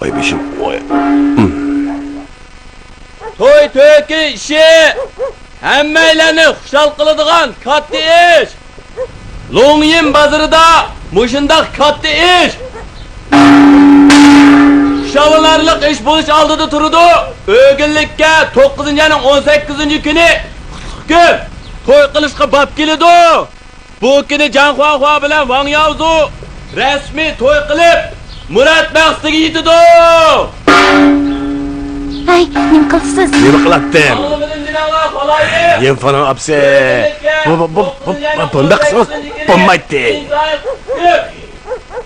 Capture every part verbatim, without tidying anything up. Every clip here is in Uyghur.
ۋاي بېشىم، ۋاي. توي تۆكۈن ئىشى ھەممەيلەننى خۇشال قىلىدىغان كاتتا ئىش. لوڭيىن بازىرىدا مۇشۇنداق كاتتا ئىش، خۇشاللىنارلىق ئىش بولۇش ئالدىدا تۇرىدۇ. ئۆگۈنلۈككە توققۇزىنچى ئاينىڭ ئون سەككىزىنچى كۈنى قۇتلۇق كۈن، توي قىلىشقا باب كېلىدۇ. بۇ كۈنى جاڭ خۇاخۇا بىلەن ۋاڭ ياۋزۇ رەسمىي توي قىلىپ، مۇراد مەقسىتىگە يېتىدۇ. ھەي، نېمە قىلىسىز؟ نېمە قىلاتتىم؟ يىنفۇنىڭ ئاپىسى. بۇ، بۇ، بۇ، بۇ، بۇ، بۇنداق قىلسىڭىز بولمايتتى.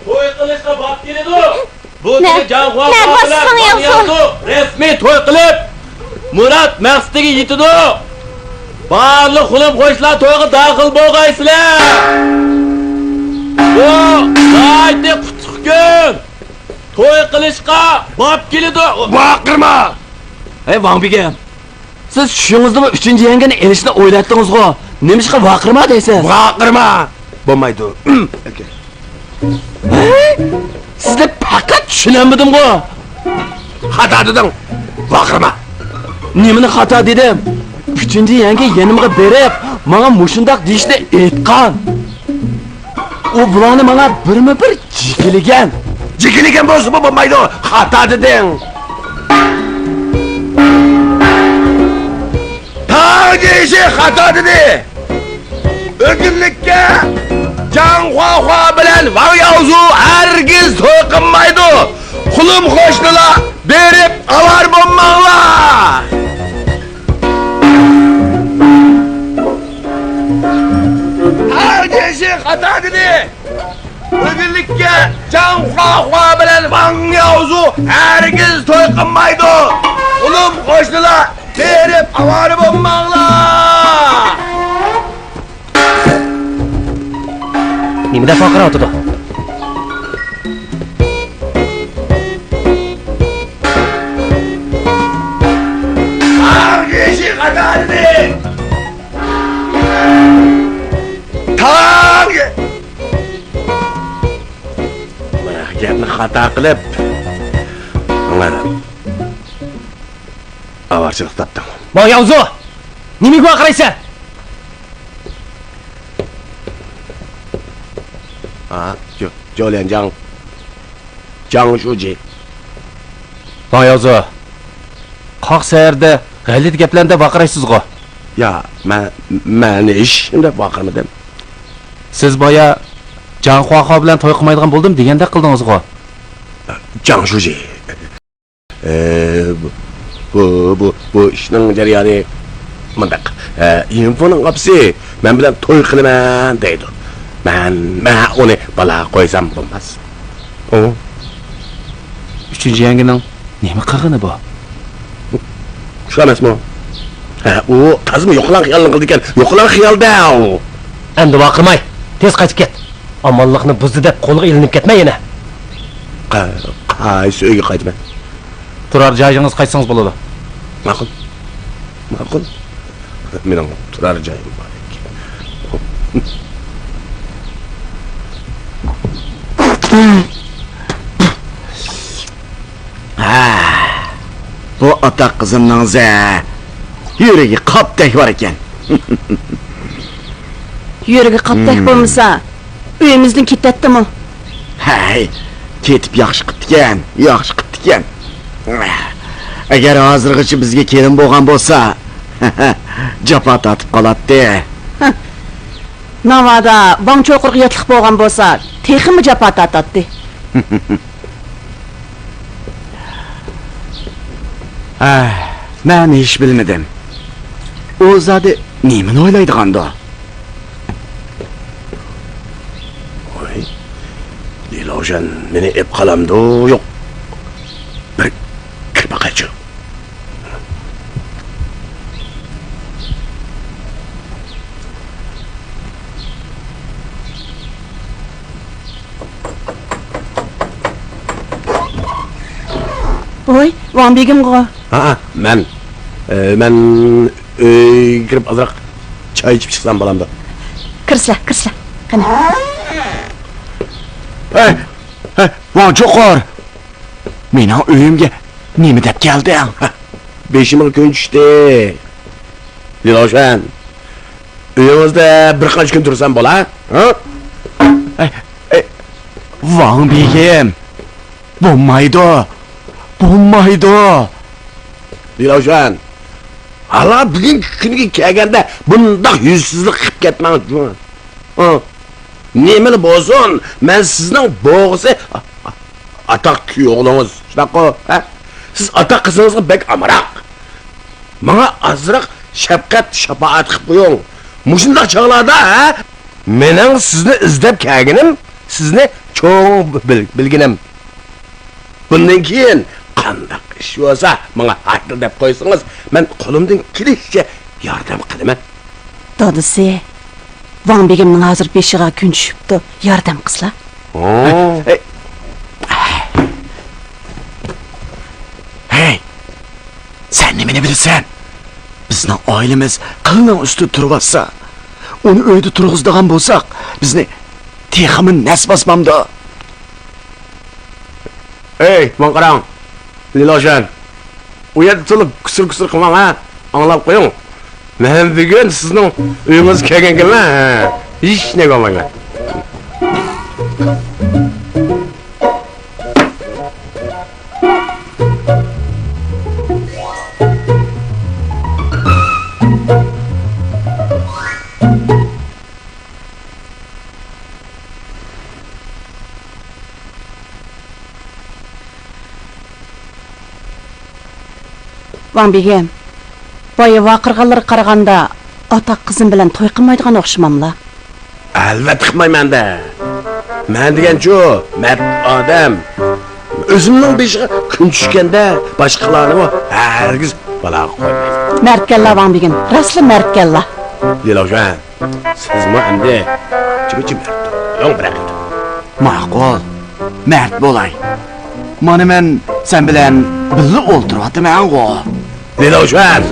توي قىلىشقا باب كېلىدۇ. بۇ نە-، كۈنى جاڭ خۇاخۇا نە بىلەن باسسىڭ ۋاڭ ياۋزۇ؟ ياۋزۇ رەسمىي توي قىلىپ، مۇراد مەقسىتىگە يېتىدۇ. بارلىق خۇلۇم قوشنىلار تويغا داخىل بولغايسىلەر. بۇ ناھايىتى قۇتلۇق كۈن. توي قىلىشقا باب كېلىدۇ. ۋارقىرىما! ھەي، ۋاڭ بېگىم! سىز چۈشىڭىزدىمۇ ئۈچىنچى يەڭگىنى ئېلىشنى ئويلايتتىڭىزغۇ؟ نېمىشقا ۋارقىرىما دەيسىز؟ ۋارقىرىما! بولمايدۇ. ھەي! سىزنى پەقەت چۈشىنەلمىدىمغۇ؟ خاتا دېدىڭ. ۋارقىرىما! نېمىنى خاتا دېدىم؟ ئۈچىنچى يەڭگە يېنىمغا بېرىپ، ماڭا مۇشۇنداق دېيىشنى ئېيتقان. ئۇ بۇلارنى ماڭا بىرمۇ بىر جىكىلىگەن. جىكىلىگەن بولسىمۇ بولمايدۇ، خاتا دېدىڭ. تاڭ جيېشى خاتا دېدى. ئۆگۈنلۈككە جاڭ خۇاخۇا بىلەن ۋاڭ ياۋزۇ ھەرگىز توي قىلمايدۇ. خۇلۇم قوشنىلار بېرىپ ئاۋارە بولماڭلار. تاڭ جيېشى خاتا دېدى. ئۆگۈنلۈككە جاڭ خۇاخۇا بىلەن ۋاڭ ياۋزۇ ھەرگىز توي قىلمايدۇ. خۇلۇم قوشنىلار بېرىپ ئاۋارە بولماڭلار. نېمە دەپ ۋارقىراۋاتىدۇ؟ تاڭ جيېشى خاتا دېدى. تاڭ! گەپنى خاتا قىلىپ، ئاڭا ئاۋارىچىلىق تاپتىڭ. ۋاڭ ياۋزۇ! نېمىگە ۋارقىرايسەن؟ ھا، جو-، جوليەنجاڭ. جاڭ شۇجى. ۋاڭ ياۋزۇ، قاق سەھەردە غەلىتە گەپلەرنى دەپ ۋارقىرايسىزغۇ؟ يا، مەن، مەن ھېچنېمە دەپ ۋارقىرىمىدىم. سىز بايا جاڭ خۇاخۇا بىلەن توي قىلمايدىغان بولدۇم دېگەندەك قىلدىڭىزغۇ؟ جاڭ شۇجى. ئى، بۇ، بۇ، بۇ، بۇ ئىشنىڭ جەريانى مۇنداق. ئە، يىنفۇنىڭ ئاپىسى مەن بىلەن توي قىلىمەن دەيدۇ. مەن، مەن ئۇنى بالا قويسام بولماس. ئۇ. ئۈچىنچى يەڭگىنىڭ نېمە قىلغىنى بۇ؟ شۇ ئەمەسمۇ؟ ھە، ئۇ تازىمۇ يوقىلاڭ خىيالنى قىلىدىكەن. يوقىلاڭ خىيال-دە ئۇ. ئەمدى ۋارقىرىماي، تېز قايتىپ كەت. ئامانلىقنى بۇزدى دەپ قولغا ئېلىنىپ كەتمە يەنە. قا-، قايسى ئۆيگە قايتىمەن؟ تۇرار جايىڭىزغا قايتسىڭىز بولىدۇ. ماقۇل. ماقۇل. مېنىڭ تۇرار جايىم بار ئىكەن. ھە، بۇ ئاتاق قىزىمنىڭ زە يۈرىكى قاپتەك بار ئىكەن. يۈرىكى قاپتەك بولمىسا، ئۆيىمىزدىن كېتەتتىمۇ؟ ھەي، كېتىپ ياخشى قىپتىكەن، ياخشى قىپتىكەن. ئەگەر ھازىرغىچە بىزگە كېلىن بولغان بولسا، جاپا تارتىپ قالاتتى. ناۋادا ۋاڭ چوقۇرغا ياتلىق بولغان بولسا، تېخىمۇ جاپا تارتاتتى. ھە، مەن ھېچ بىلمىدىم. ئۇ زادى نېمىنى ئويلايدىغاندۇ؟ ۋاي، لىلوژەن مېنى ئېپ قالامدۇ، يوق؟ بىر كىرىپ باقايچۇ. ۋوي، ۋاڭ بېگىمغۇ؟ ھەئە، مەن. ئە، مەن ئۆيگە كىرىپ ئازراق چاي ئىچىپ چىقسام بولامدۇ؟ كىرسىلە، كىرسىلە. قېنى. ھەي، ھەي، ۋاڭ چوقۇر! مېنىڭ ئۆيۈمگە نېمە دەپ كەلدىڭ؟ بېشىمغا كۈن چۈشتى. لىلاۋشۈەن، ئۆيىڭىزدە بىر قانچە كۈن تۇرسام بولا؟ ھە؟ ئەي، ئەي، ۋاڭ بېگىم، بولمايدۇ، بولمايدۇ. لىلاۋشۈەن، ھالا بۈگۈنكى كۈنگە كەلگەندە بۇنداق يۈزسىزلىك قىلىپ كەتمەڭ جۇمۇ. ھە. نېمىلا بولسۇن، مەن سىزنىڭ بوغىسى، ئاتاق كۈي ئوغلىڭىز، شۇنداققۇ، ھە؟ سىز ئاتاق قىزىڭىزغا بەك ئامراق. ماڭا ئازراق شەپقەت، شاپائەت قىلىپ قويۇڭ. مۇشۇنداق چاغلاردا، ھە؟ مېنىڭ سىزنى ئىزدەپ كەلگىنىم، سىزنى چوڭ بىل-، بىلگىنىم. بۇندىن كېيىن قانداق ئىش بولسا، ماڭا ھەددە دەپ قويسىڭىز، مەن قولۇمدىن كېلىشىچە ياردەم قىلىمەن. دادىسى، ۋاڭ بېگىمنىڭ ھازىر بېشىغا كۈن چۈشۈپتۇ، ياردەم قىلسىلا. ھە؟ ھەي، سەن نېمىنى بىلىسەن؟ بىزنىڭ ئائىلىمىز قىلنىڭ ئۈستىدە تۇرۇۋاتسا، ئۇنى ئۆيدە تۇرغۇزىدىغان بولساق، بىزنى تېخىمۇ نەس باسمامدۇ؟ ئەي، ماڭا قاراڭ، لىلاۋشۈەن، ئۇ يەردە تۇرۇپ كۇسۇر-كۇسۇر قىلماڭ، ھە؟ ئاڭلاپ قويۇڭ. مەن بۈگۈن سىزنىڭ ئۆيىڭىزگە كەلگەنكەنمەن، ھە؟ ھېچ نېمە قىلمايمەن. ۋاڭ بېگىم، بايا ۋارقىرىغانلىرىغا قارىغاندا، ئاتاق قىزىم بىلەن توي قىلمايدىغان ئوخشىماملا؟ ئەلۋەتتە قىلمايمەن-دە. مەن دېگەنچۇ، مەرد ئادەم. ئۆزۈمنىڭ بېشىغا كۈن چۈشكەندە، باشقىلارنىمۇ ھەرگىز بالاغا قويمايمەن. مەردكەنلا ۋاڭ بېگىم، راستلا مەردكەنلا. لىلاۋشۈەن، سىزمۇ ئەمدى جىمى-جىم مەرد بولۇڭ بىر ئەقىل. ماقۇل، مەرد بولاي. مانا مەن سەن بىلەن بىللە ئولتۇرۇۋاتىمەنغۇ. لىلاۋشۈەن،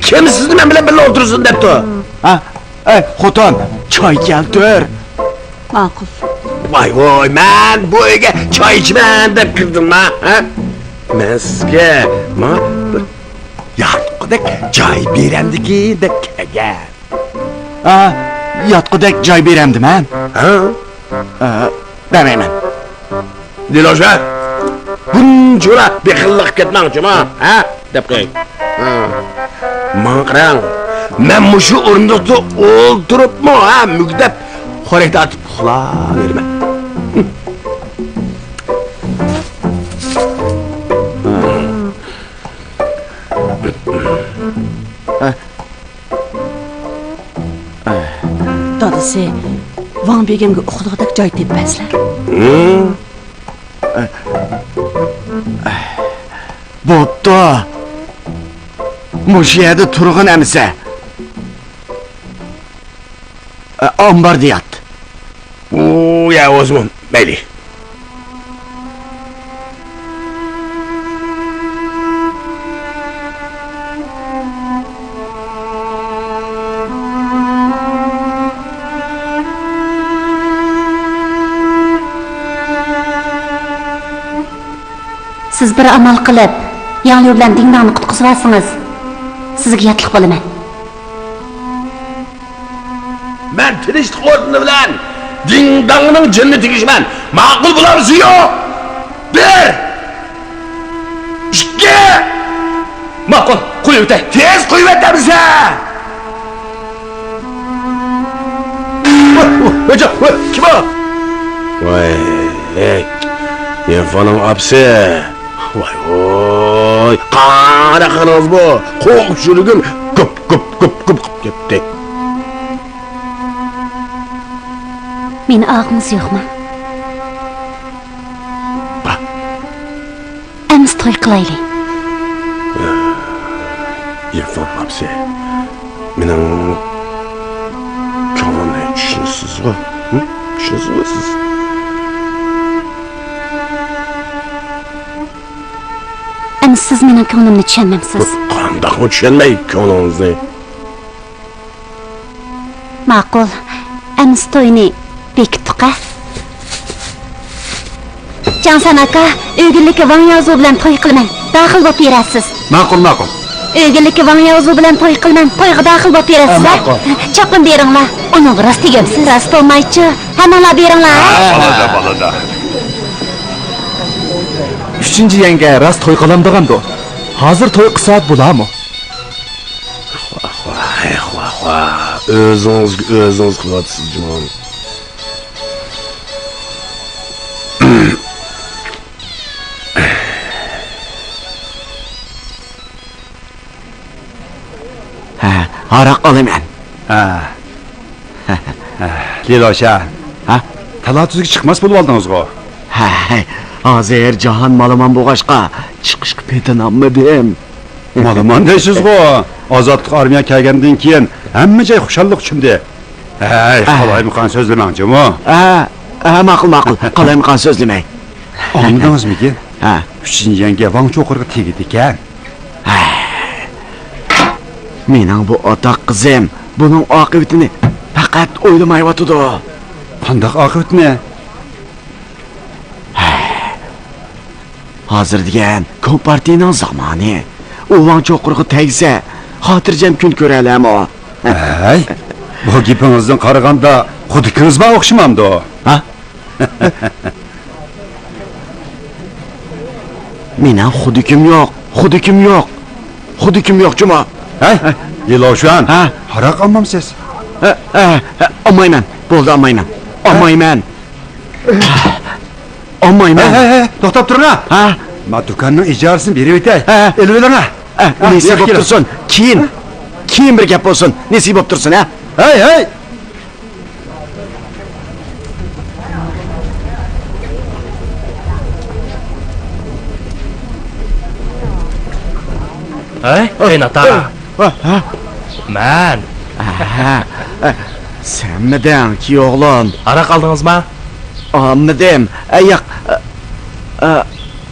كىم سىزنى مەن بىلەن بىللە ئولتۇرسۇن دەپتۇ؟ ھە؟ ئەي، خوتۇن، چاي كەلتۈر. ماقۇل. ۋاي ۋاي، مەن بۇ ئۆيگە چاي ئىچىمەن دەپ كىردىمما، ھە؟ مەن سىزگە ماڭا بىر ياتقۇدەك جاي بېرەمدىكىن دەپ كەلگەن. ھە، ياتقۇدەك جاي بېرەمدىمەن؟ ھە؟ ھە، بەرمەيمەن. لىلاۋشۈەن، بۇنچىۋالا بېخىللىق قىلىپ كەتمەڭ جۇما، ھە؟ دەپ قوياي. ھە. ماڭا قاراڭ، مەن مۇشۇ ئورۇندۇقتا ئولتۇرۇپمۇ، ھە، مۈگدەپ خورەك تارتىپ ئۇخلاۋېرىمەن. دادىسى، ۋاڭ بېگىمگە ئۇخلىغۇدەك جاي تېپىپ بەرسىلە. ھىم؟ بوپتۇ. مۇشۇ يەردە تۇرغىن ئەمىسە. ئامباردا يات. ئۇ يەر بولسىمۇ مەيلى. سىز بىر ئامال قىلىپ، ياڭيۇ بىلەن دىڭداڭنى قۇتقۇزۇۋالسىڭىز، سىزگە ياتلىق بولىمەن. مەن تىنچلىق ئوردىنى بىلەن دىڭداڭنىڭ جېنىنى تېگىشمەن. ماقۇل بولامسىز يوق؟ بىر، ئىككى. ماقۇل، قويۇۋېتەي. تېز قويۇۋەت دەمسە! ۋاي، ۋاي، ۋاي، ۋاي، كىم ئۇ؟ ۋاي، ھەي، يىنفۇنىڭ ئاپىسى. ۋاي، ۋاي، قانداق قىلدىڭىز بۇ؟ قوقۇپ يۈرىكىم گۈپ، گۈپ، گۈپ، گۈپ قىلىپ كەتتى. مېنى ئاغىڭىز يوقمۇ؟ بار. ئەمىسە توي قىلايلى. يىنفۇ ئاپىسى، مېنىڭ كۆڭلۈمنى چۈشىنىسىزغۇ؟ ھە؟ چۈشىنىسىزغۇ سىز؟ ئەمىسە سىز مېنىڭ كۆڭلۈمنى چۈشەنمەمسىز؟ قانداقمۇ چۈشەنمەي كۆڭلىڭىزنى؟ ماقۇل، ئەمىسە توينى بېكىتتۇق-ە. جاڭسەن ئاكا، ئۆگۈنلۈكى ۋاڭ ياۋزۇ بىلەن توي قىلىمەن. داخىل بولۇپ بېرەرسىز. ماقۇل، ماقۇل. ئۆگۈنلۈكى ۋاڭ ياۋزۇ بىلەن توي قىلىمەن. تويغا داخىل بولۇپ بېرەرسىز، ھە؟ ماقۇل. چاپقۇن بېرىڭلار. ئۇنىڭغا راست دېگەنسىز. راست بولمايچۇ. ھەممىڭلار بېرىڭلار، ھە؟ بولىدۇ، بولىدۇ. ئۈچىنچى يەڭگە راست توي قىلامدىغاندۇ؟ ھازىر توي قىلسا بولامۇ؟ ۋاھ، ۋاھ، ۋاھ، ۋاھ. ئۆزىڭىزگە ئۆزىڭىز قىلىۋاتىسىز جۇمۇ. ھە، ھاراق ئالىمەن. ھە. ھە، لىلوشا. ھە؟ تالا-تۈزگە چىقماس بولۇۋالدىڭىزغۇ؟ ھە، ھازىر جاھان مالىمان بولغاچقا، چىقىشقا پېتىنالمىدىم. مالىمان دەيسىزغۇ؟ ئازادلىق ئارمىيە كەلگەندىن كېيىن ھەممە جاي خۇشاللىق چۆمدى. ھەي، ھە. قالايمىقان سۆزلىمەڭ جۇمۇ. ھە، ھە، ماقۇل، ماقۇل. قالايمىقان سۆزلىمەي. ئاڭلىدىڭىزمىكىن؟ ھە. ئۈچىنچى يەڭگە ۋاڭ چوقۇرغا تېگىدىكەن. ھە. مېنىڭ بۇ ئاتاق قىزىم بۇنىڭ ئاقىۋىتىنى پەقەت ئويلىمايۋاتىدۇ. قانداق ئاقىۋىتىنى؟ ھە. ھازىر دېگەن كومپارتىيىنىڭ زامانى. ئۇ ۋاڭ چوقۇرغا تەگسە، خاتىرجەم كۈن كۆرەلەمۇ؟ ھەي، بۇ گېپىڭىزدىن قارىغاندا خۇدىكىڭىز بار ئوخشىمامدۇ؟ ھە؟ مېنىڭ خۇدىكىم يوق، خۇدىكىم يوق. خۇدىكىم يوق جۇمۇ. ھەي، لىلوشۈەن، ھە؟ ھاراق ئالمامسىز؟ ھە، ھە، ھە، ئالمايمەن. بولدى، ئالمايمەن. ھە؟ ئالمايمەن. ئالمايمەن. ھەي، ھەي، ھەي، توختاپ تۇرۇڭ ھە. ھە؟ ما دۇكاننىڭ ئىجارىسىنى بېرىۋېتەي. ھە. ئېلىۋېلىڭ ھە. ھە، ھە، نېسى بوپ تۇرسۇن. كېيىن، كېيىن بىر گەپ بولسۇن. نېسى بوپ تۇرسۇن ھە. ھەي، ھەي. ھەي، قېيىنئاتا. ھە، ھە. مەن. ھە، ھە. سەنمىدىڭ، كىيىئوغلۇم؟ ھاراق ئالدىڭىزما؟ ئالمىدىم. ئە، ياق. ئە، ئە،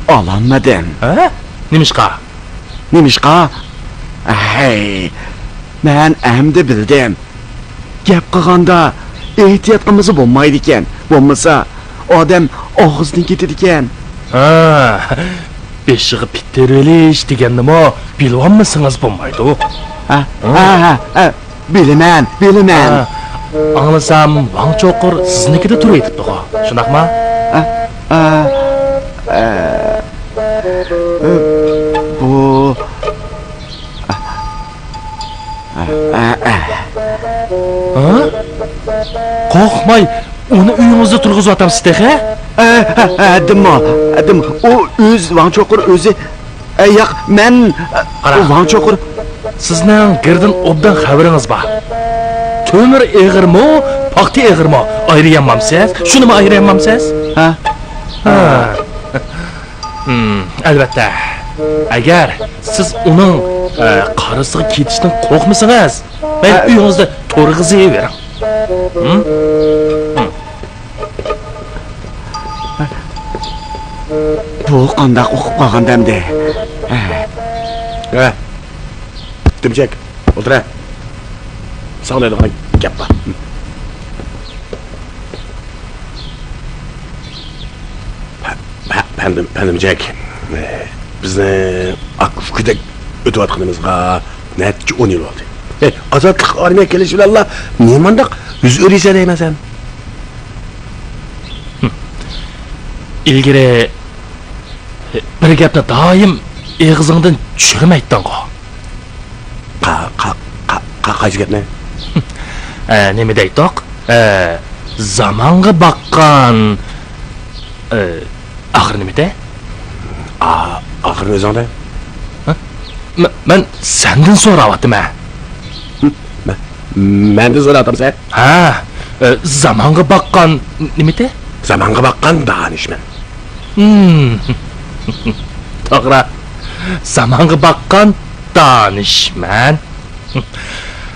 ئالالمىدىم. ھە؟ نېمىشقا؟ نېمىشقا؟ ھەي، مەن ئەمدى بىلدىم. گەپ قىلغاندا ئېھتىيات قىلمىسا بولمايدىكەن. بولمىسا ئادەم ئاغزىدىن كېتىدىكەن. ھە، بېشىغا پىتتىرىۋېلىش دېگەننىمۇ بىلىۋالمىسىڭىز بولمايدۇ. ھە، ھە، ھە، ھە، بىلىمەن، بىلىمەن. ھە، ئاڭلىسام ۋاڭ چوقۇر سىزنىڭكىدە تۇرۇۋېتىپتىغۇ، شۇنداقما؟ ھە، ھە، ھە، بۇ ھە؟ قورقماي ئۇنى ئۆيىڭىزدە تۇرغۇزۇۋاتامسىز تېخى؟ ھە، ھە، ھە، دېمە، دېمە. ئۇ ئۆز، ۋاڭ چوقۇر ئۆزى. ئە، ياق، مەن، قارا. ئۇ ۋاڭ چوقۇر. سىزنىڭ گىردىن ئوبدان خەۋىرىڭىز بار. تۆمۈر ئېغىرمۇ، پاختا ئېغىرمۇ ئايرىيالمامسىز؟ شۇنىمۇ ئايرىيالمامسىز؟ ھە؟ ھە. ھىم، ئەلۋەتتە. ئەگەر سىز ئۇنىڭ، ئە، قارىسىغا كېتىشتىن قورقمىسىڭىز، مەيلى، ھە، ئۆيىڭىزدە تۇرغۇزۇۋېرىڭ. ھىم؟ ھىم. بۇ قانداق ئۇقۇپ قالغاندە ئەمدى؟ ھە. ھە. دۈمچەك، ئولتۇر ھە. ساڭا دەيدىغان گەپ بار. پە-، پە-، پەندىم، پەندىمجەك، بىزنى ئاكا-ئۇكىدەك ئۆتۈۋاتقىنىمىزغا نەچچە ئون يىل بولدى. ھەي، ئازادلىق ئارمىيە كېلىش بىلەنلا نېمانداق يۈز ئۆرۈيسەن دەيمەن سەن؟ ئىلگىرى بىر گەپنى دائىم ئېغىزىڭدىن چۈشۈرمەيتتىڭغۇ؟ قا-، قا-، قا-، قا-، قايسى گەپنى؟ ئە، نېمە دەيتتۇق؟ ئە، زامانغا باققان، ئە، ئاخىرى نېمىدى؟ ئا-، ئاخىرى ئۆزۈڭدە. ھە؟ مە-، مەن سەندىن سوراۋاتىمەن. مە-، مەندىن سوراۋاتامسەن؟ ھە، ئە، زامانغا باققان نېمىدى؟ زامانغا باققان دانىشمەن. ھىم. توغرا. زامانغا باققان دانىشمەن.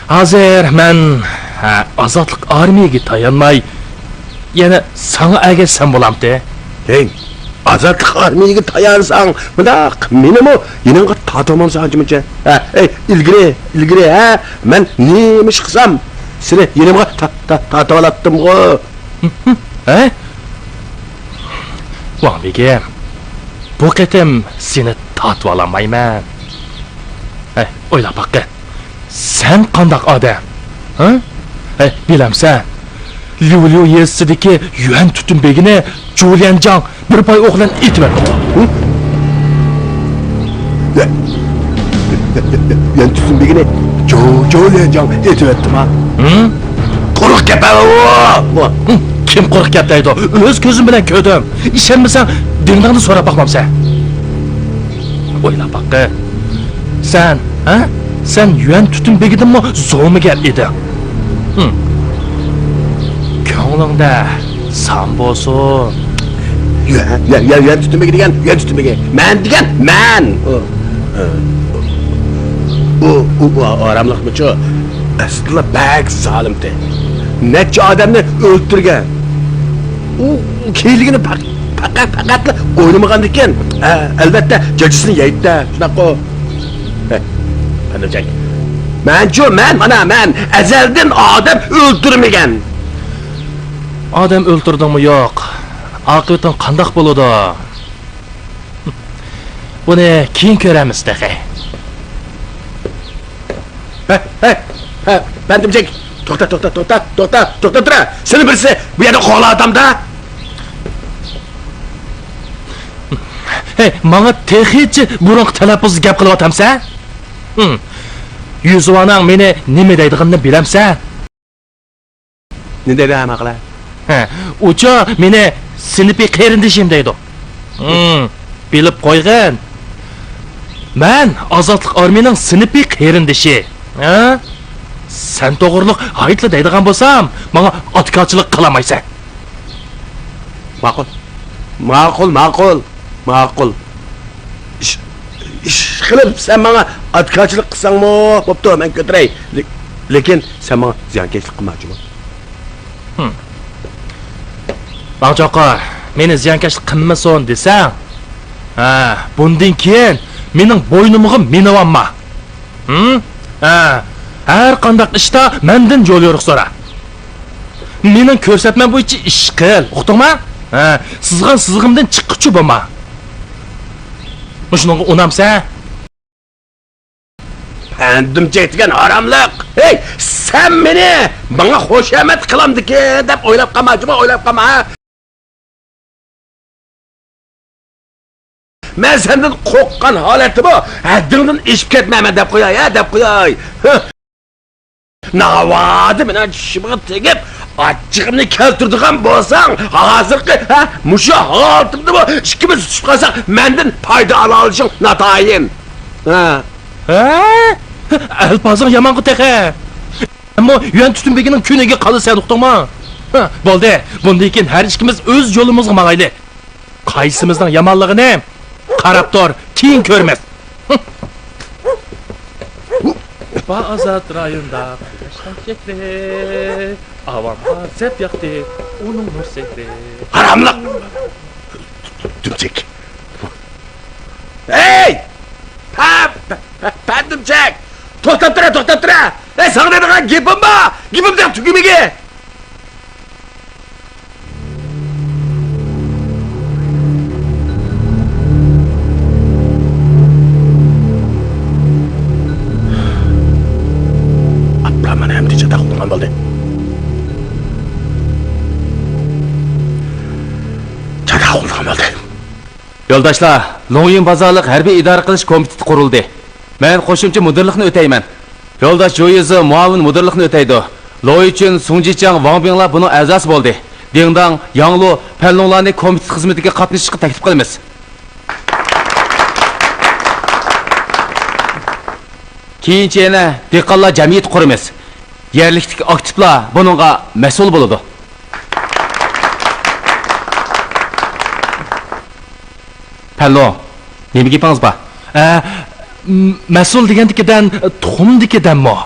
ھازىر مەن، ھە، ئازادلىق ئارمىيىگە تايانماي، يەنە ساڭا ئەگەشسەم بولامتى؟ ھەي، ئازادلىق ئارمىيىگە تايانساڭ، مۇنداق مېنىمۇ يېنىڭغا تارتىۋالمامسەن ئانچە-مۇنچە؟ ھە، ھەي، ئىلگىرى، ئىلگىرى، ھە، مەن نېمە ئىش قىلسام، سېنى يېنىمغا تا-، تا-، تارتىۋالاتتىمغۇ. ھە؟ ۋاڭ بېگىم، بۇ قېتىم سېنى تارتىۋالالمايمەن. ھەي، ئويلاپ باققىن. سەن قانداق ئادەم؟ ھە؟ ھەي، بىلەمسەن؟ ليۇليۇ يېزىسىدىكى يۈەن تۈتۈن بېگىنى جۇليەنجاڭ بىر پاي ئوق بىلەن ئېتىۋەتتى. ھە؟ يۈەن تۈتۈن بېگىنى جۇ-، جۇليەنجاڭ ئېتىۋەتتىما؟ ھە؟ قۇرۇق گەپ ئۇ! ھە، كىم قۇرۇق گەپ دەيدۇ؟ ئۆز كۆزۈم بىلەن كۆردۈم. ئىشەنمىسەڭ، دىڭداڭدىن سوراپ باقمامسەن؟ ئويلاپ باققىن. سەن، ھە؟ سەن يۈەن تۈتۈن بېگىدىنمۇ زومىگەر ئىدىڭ. ھىم. كۆڭلۈڭدە سان بولسۇن. يۈەن، يۈەن، يۈەن، يۈەن تۈتۈن بېگى دېگەن، يۈەن تۈتۈن بېگى. مەن دېگەن، مەن. ئۇ، ئۇ، ئۇ، ئۇ ئاراملىقمىچۇ؟ ئەسلىدىلا بەك زالىمتى. نەچچە ئادەمنى ئۆلتۈرگەن. ئۇ، ئۇ كىيىنلىكىنى پەق-، پەقەت، پەقەتلا ئوينىمىغاندىكىن، ئە، ئەلۋەتتە، جاجىسىنى يەيدۇ-دە، شۇنداققۇ؟ ھە، پەندىمجان. مەنچۇ، مەن، مانا مەن ئەزەلدىن ئادەم ئۆلتۈرمىگەن. ئادەم ئۆلتۈردۈڭمۇ يوق، ئاقىۋىتىڭ قانداق بولىدۇ؟ بۇنى كېيىن كۆرەرمىز تېخى. ھە، ھە، ھە، پەندىمجان، توختا، توختا، توختا، توختا، توختاپ تۇرە. سېنى بىرسى بۇ يەردە قوغلاۋاتامدا. ھەي، ماڭا تېخىچە بۇرۇنقى تەلەپپۇزدا گەپ قىلىۋاتامسەن؟ ھىم. يۈزۋاناڭ مېنى نېمە دەيدىغىنىنى بىلەمسەن؟ نېمە دەيدۇ ھە ماقۇل؟ ھە، ئۇچۇ مېنى سىنىپىي قېرىندىشىم دەيدۇ. ھىم، بىلىپ قويغىن. مەن ئازادلىق ئارمىيىنىڭ سىنىپىي قېرىندىشى. ھە؟ سەن توغرۇلۇق ھايتلا دەيدىغان بولسام، ماڭا ئاتىكارچىلىق قىلالمايسەن. ماقۇل. ماقۇل، ماقۇل. ماقۇل. ئىش، ئىشقىلىپ سەن ماڭا ئاتىكارچىلىق قىلساڭمۇ بوپتۇ، مەن كۆتۈرەي. لې-، لېكىن سەن ماڭا زىيانكەشلىك قىلما جۇمۇ. ھىم. ماڭا چوقۇر، مېنى زىيانكەشلىك قىلمىسۇن دېسەڭ، ھە، بۇندىن كېيىن مېنىڭ بوينۇمغا مىنىۋالما. ھىم؟ ھە، ھەر قانداق ئىشتا مەندىن يوليورۇق سورا. مېنىڭ كۆرسەتمەم بويىچە ئىش قىل، ئۇقتۇڭما؟ ھە، سىزغان سىزىقىمدىن چىققۇچە بولما. مۇشۇنىڭغا ئۇنامسەن؟ پەندىمجان دېگەن ھاراملىق! ھەي، سەن مېنى ماڭا خۇشامەت قىلامدىكىن دەپ ئويلاپ قالما، جۇمۇ ئويلاپ قالما، ھە؟ مەن سەندىن قورققان ھالەتتىمۇ ھەددىڭدىن ئېشىپ كەتمەيمەن دەپ قوياي، ھە، دەپ قوياي. ھە. ناۋادا مېنىڭ چىشىمغا تېگىپ، ئاچچىقىمنى كەلتۈرىدىغان بولساڭ، ھازىرقى، ھە، مۇشۇ ھالىتىمدىمۇ ئىككىمىز تۇتۇشۇپ قالساق، مەندىن پايدا ئالالىشىڭ ناتايىن. ھە. ھە؟ ئەلپازىڭ يامانغۇ تېخى. ئەمما يۈەن تۈتۈن بېگىنىڭ كۈنىگە قالىسەن، ئۇقتۇڭمۇ؟ ھە، بولدى، بۇندىن كېيىن ھەر ئىككىمىز ئۆز يولىمىزغا ماڭايلى. قايسىمىزنىڭ يامانلىقىنى قاراپ تۇر، كېيىن كۆرىمىز. بار ئازاد رايوندا قۇياشنىڭ شەكلى، ئاۋامغا زەپ ياقتى ئۇنىڭ نۇر سېھرى. ھاراملىق! دۈمچەك! ھەي! پە-، پە-، پە-، پەندىمچەك! توختاپ تۇرە، توختاپ تۇرە! ھەي، ساڭا دەيدىغان گېپىم بار! گېپىم دەپ تۈگىمىگىن! ئاپپىرا، مانا ئەمدى چاتاق قۇرغان بولدى. چاتاق قۇرغان بولدى. يولداشلار، لوڭيىن بازارلىق ھەربىي ئىدارە قىلىش كومىتېتى قۇرۇلدى. مەن قوشۇمچە مۇدىرلىقنى ئۆتەيمەن. يولداش جۇيىزى مۇئاۋىن مۇدىرلىقنى ئۆتەيدۇ. لويچۈن، سۇڭجىچياڭ، ۋاڭ بىڭلار بۇنىڭ ئەزاسى بولدى. دىڭداڭ، ياڭلۇ، پەنلۇڭلارنى كومىتېت خىزمىتىگە قاتنىشىشقا تەكلىپ قىلىمىز. كېيىنچە يەنە دېھقانلار جەمئىيىتى قۇرىمىز. يەرلىكتىكى ئاكتىپلار بۇنىڭغا مەسئۇل بولىدۇ. پەللۇ، نېمە گېپىڭىز بار؟ ئە، م-، مەسئۇل دېگەندىكى دەن، تۇخۇمدىكى دەنمۇ؟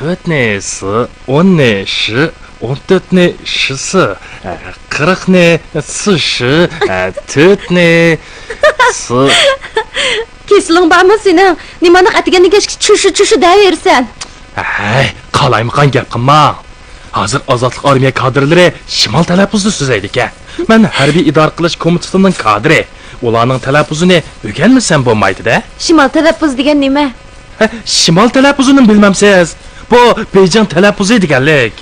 تۆتنى سى، ئوننى شى، ئون تۆتنى شىسى، قىرىقنى سىشى، تۆتنى سى. كېسىلىڭ بارمۇ سېنىڭ؟ نېمانداق ئەتىگەندىن كەچكىچە چۈشى، چۈشى دەۋېرىسەن؟ ھەي، قالايمىقان گەپ قىلماڭ. ھازىر ئازادلىق ئارمىيە كادىرلىرى شىمال تەلەپپۇزدا سۆزلەيدىكەن. مەن ھەربىي ئىدارە قىلىش كومىتېتىنىڭ كادىرى. ئۇلارنىڭ تەلەپپۇزىنى ئۆگەنمىسەم بولمايدۇ-دە. شىمال تەلەپپۇزى دېگەن نېمە؟ ھە، شىمال تەلەپپۇزىنىمۇ بىلمەمسىز؟ بۇ بېيجىڭ تەلەپپۇزى دېگەنلىك.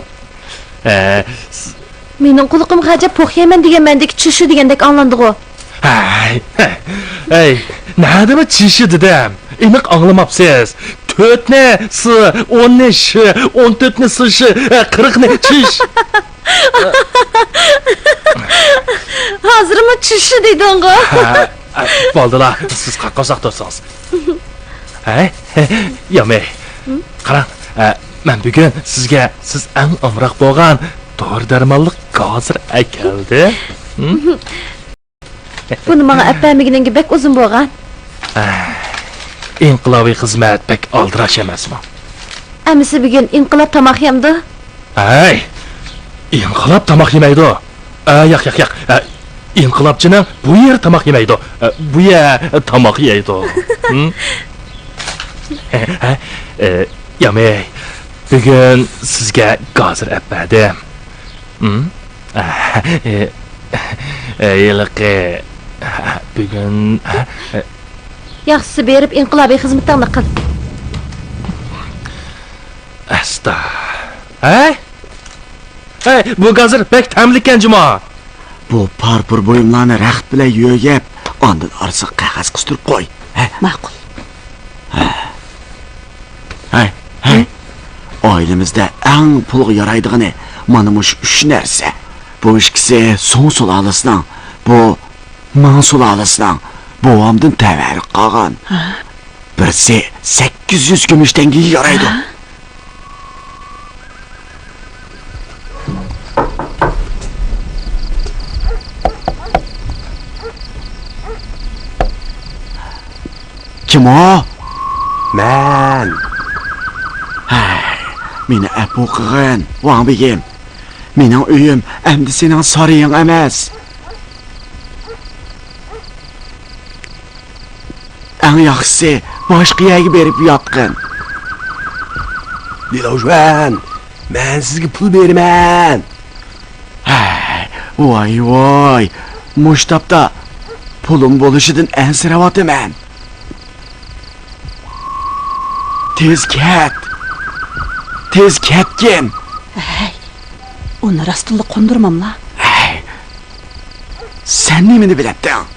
ھە، س- مېنىڭ قۇلىقىمغا ئەجەب پوق يەيمەن دېگەن مەنىدىكى چۈشى دېگەندەك ئاڭلىنىدىغۇ؟ ھەي، ھەي، نەدىمۇ چىشى دېدىم؟ ئېنىق ئاڭلىماپسىز. تۆتنى سى، ئوننى شى، ئون تۆتنى سىشى، قىرىقنى چىش. ھازىرمۇ چۈشى دېدىڭغۇ؟ ھە، ھە، بولدىلا، سىز قاققۇزاق تۇرسىڭىز. ھەي، يامەي، قاراڭ، ھە، مەن بۈگۈن سىزگە سىز ئەڭ ئامراق بولغان دورا-دەرمانلىق گازىر ئەكەلدىم. ھىم؟ بۇنى ماڭا ئەپ بەرمىگىنىڭگە بەك ئۇزۇن بولغان. ئىنقىلابىي خىزمەت بەك ئالدىراش ئەمەسمۇ؟ ئەمىسە بۈگۈن ئىنقىلاب تاماق يەمدۇ؟ ھەي! ئىنقىلاب تاماق يېمەيدۇ. ئە، ياق، ياق، ياق. ئە، ئىنقىلابچىنىڭ بۇ يېرى تاماق يېمەيدۇ. ئە، بۇ يەر تاماق يەيدۇ. ھىم؟ ھە؟ ئە، يامەي، بۈگۈن سىزگە گازىر ئەپ بەردىم. ھىم؟ ئە، ئە، ھېلىقى، بۈگۈن، ئە، ياخشىسى بېرىپ ئىنقىلابىي خىزمىتىڭنى قىل. ئەستا. ھەي! ھەي، بۇ گازىر بەك تەملىككەن جۇما. بۇ پارپۇر بۇيۇملارنى رەخت بىلەن يۆگەپ، ئاندىن ئارىسىغا قەغەز قىستۇرۇپ قوي. ھە؟ ماقۇل. ھەي، ھەي. ئائىلىمىزدە ئەڭ پۇلغا يارايدىغىنى مانا مۇشۇ ئۈچ نەرسە. بۇ ئىككىسى سۇڭ سۇلالىسىنىڭ، بۇ مىڭ سۇلالىسىنىڭ بوۋامدىن تەۋەلىك قالغان. ھە؟ بىرسى سەككىز يۈز كۈمۈش تەڭگىگە يارايدۇ. ھە؟ كىم ئۇ؟ مەن. ھەي، مېنى ئەپۇ قىلغىن، ۋاڭ بېگىم. مېنىڭ ئۆيۈم ئەمدى سېنىڭ سارىيىڭ ئەمەس. ئەڭ ياخشىسى، باشقا يەرگە بېرىپ ياتقىن. لىلوشۈەن، مەن سىزگە پۇل بېرىمەن. ھەي، ۋاي، ۋاي، مۇشۇ تاپتا پۇلۇم بولۇشىدىن ئەنسىرەۋاتىمەن. تېز كەت! تېز كەتكىن! ھەي، ئۇنى راستتىنلا قوندۇرماملا؟ ھەي، سەن نېمىنى بىلەتتىڭ؟